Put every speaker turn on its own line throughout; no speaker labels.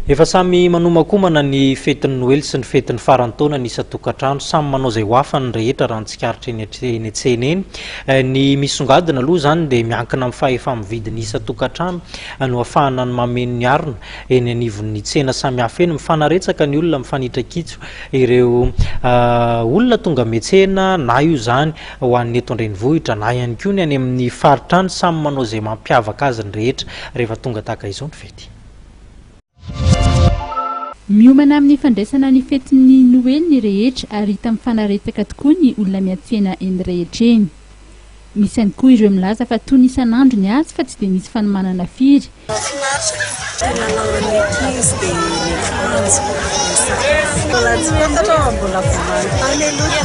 Efa samy manomakomana ny fetin'ny Noely sy ny fetin'ny faran'ny taona ny isan-tokantrano. Samy manao izay ho afany ny rehetra raha ny tsikaritra eny eny an-tsena eny. Ny misongadina aloha izany dia miankina amin'ny fahefa-mividin'ny isan-tokantrano no ahafahana ny mameno ny harona eny anivon'ny tsena samihafa eny. Mifanaretsaka ny olona, mifanitrakitso ireo olona tonga miantsena na io izany ho an'ny eto an-drenivohitra na ihany koa ny any amin'ny faritra any. Samy manao izay mampiavaka azy ny rehetra rehefa tonga tahaka izao ny fety.
Miomana amin'ny fandraisana ny fetin'ny Noely ny rehetra ary hita mifanaretsaka tokoa ny olona miantsena eny rehetra eny. Misy ihany koa ireo milaza fa toy ny isan'andro ny azy fa tsy dia misy fanomanana firy.
Mahafinaritra e! Kilalao an'ny ankizy dia ny akanjo, ny sakafo. Mbola tsy fantatra fa mbola vao manontany aloha.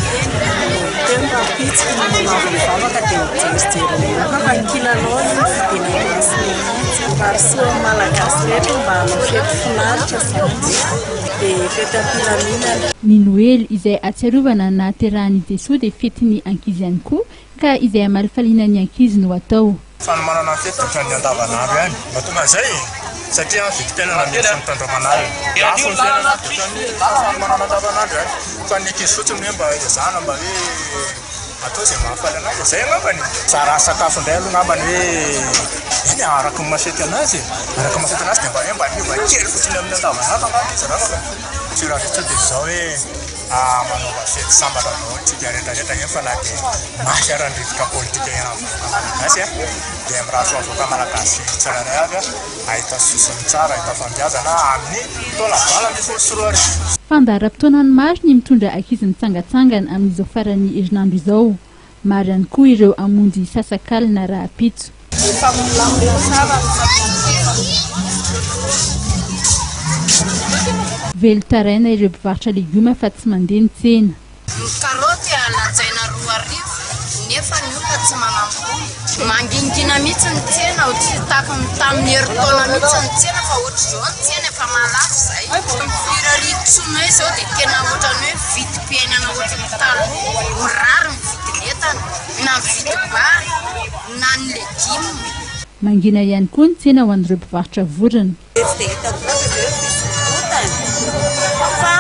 Teo ny rahampitso no avy nivavaka dia nijerijery ny hafa fa ny kilalao aloha no vidiana androany sy ny akanjo. Mirary soa amin'ny Malagasy rehetra mba hanao fety finaritra izany dia fety am-pilaminana.
Ny Noely izay ahatsiarovana ny nahaterahan'i Jesoa dia fetin'ny ankizy ihany koa ka izay hamalifaliana ny ankizy no atao.
Fanomanana ny fety ohatran'ny andavanandro ihany. Mahatonga an'izay e! Satria vidim-piainana miditra ny tandroman'alina. Lafo ny fiainana ohatran'ny fanomanana andavanandro ihany. Fa ny ankizy fotsiny hoe mba ezahana mba hoe atao izay mahafaly anazy e. Izay angambany e! Raha ny sakafo indray aloha angambany hoe eny e, araka ny maha-fety anazy e! Araka ny maha-fety anazy dia mba hoe mba miova kely fotsiny amin'ny andavanandro angamba izy angamba ka. Tsy raha vita dia izao hoe. Manaova fety sambatra daholo tsika rehetra rehetra eny fa na dia mafy ara ny rivotra politika eny amin'ny vahoaka malagasy dia mirary soa vahoaka malagasy tsirairay avy ahita sosony tsara ahita fahombiazana amin'ny taona 2018.
Fandaharam-potoanan'ny maro ny mitondra ankizy mitsangatsangana amin'izao faran'ny herinandro izao. Maro ihany koa ireo hamonjy sasakalina rahampitso.
Efa milamina tsara ny sakafo.
Velon-taraina ireo mpivarotra legioma fa tsy mandeha ny tsena.
Ny karaoty lanjaina 2000 nefa ny olona tsy manam-bola. Mangingina mihitsy ny tsena, tsy tahaka ny tamin'ny herintaona mihitsy ny tsena fa ohatr'izao ny tsena efa mahalafo izay. Ny firarian-tsonay izao dia tena ohatran'ny hoe vidim-piainana ohatran'ny taloha, mirary ny vidin'entana, na ny vidim-bary na ny legioma.
Mangina ihany koa ny tsena ho an'ireo mpivarotra vorona.
Dia tsy dia hitako loatra izay hoe fisondrotany fa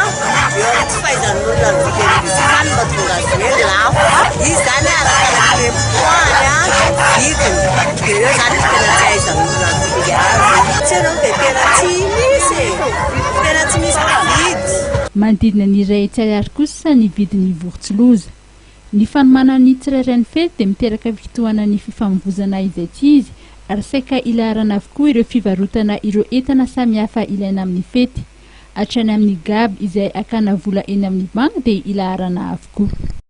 eo amin'ny tsy fahaizan'ny olona mividy an'io izany no mahatonga azy hoe lafo. Izy izany arakaraka ilay poids-ny vidiny dia eo izany izy tena tsy ahaizan'ny olona mividy azy. Tsena moa dia tena tsy misy e! Tena tsy misy mpividy.
Manodidina ny 100 ariary kosa ny vidin'ny vorontsiloza. Ny fanomanan'ny tsirairay ny fety dia miteraka fitohanan'ny fifamoivozana izay tsy izy ary saika ilaharana avokoa ireo fivarotana ireo entana samihafa ilaina amin'ny fety. Hatrany amin'ny gab izay hakana vola eny amin'ny banky dia ilaharana avokoa.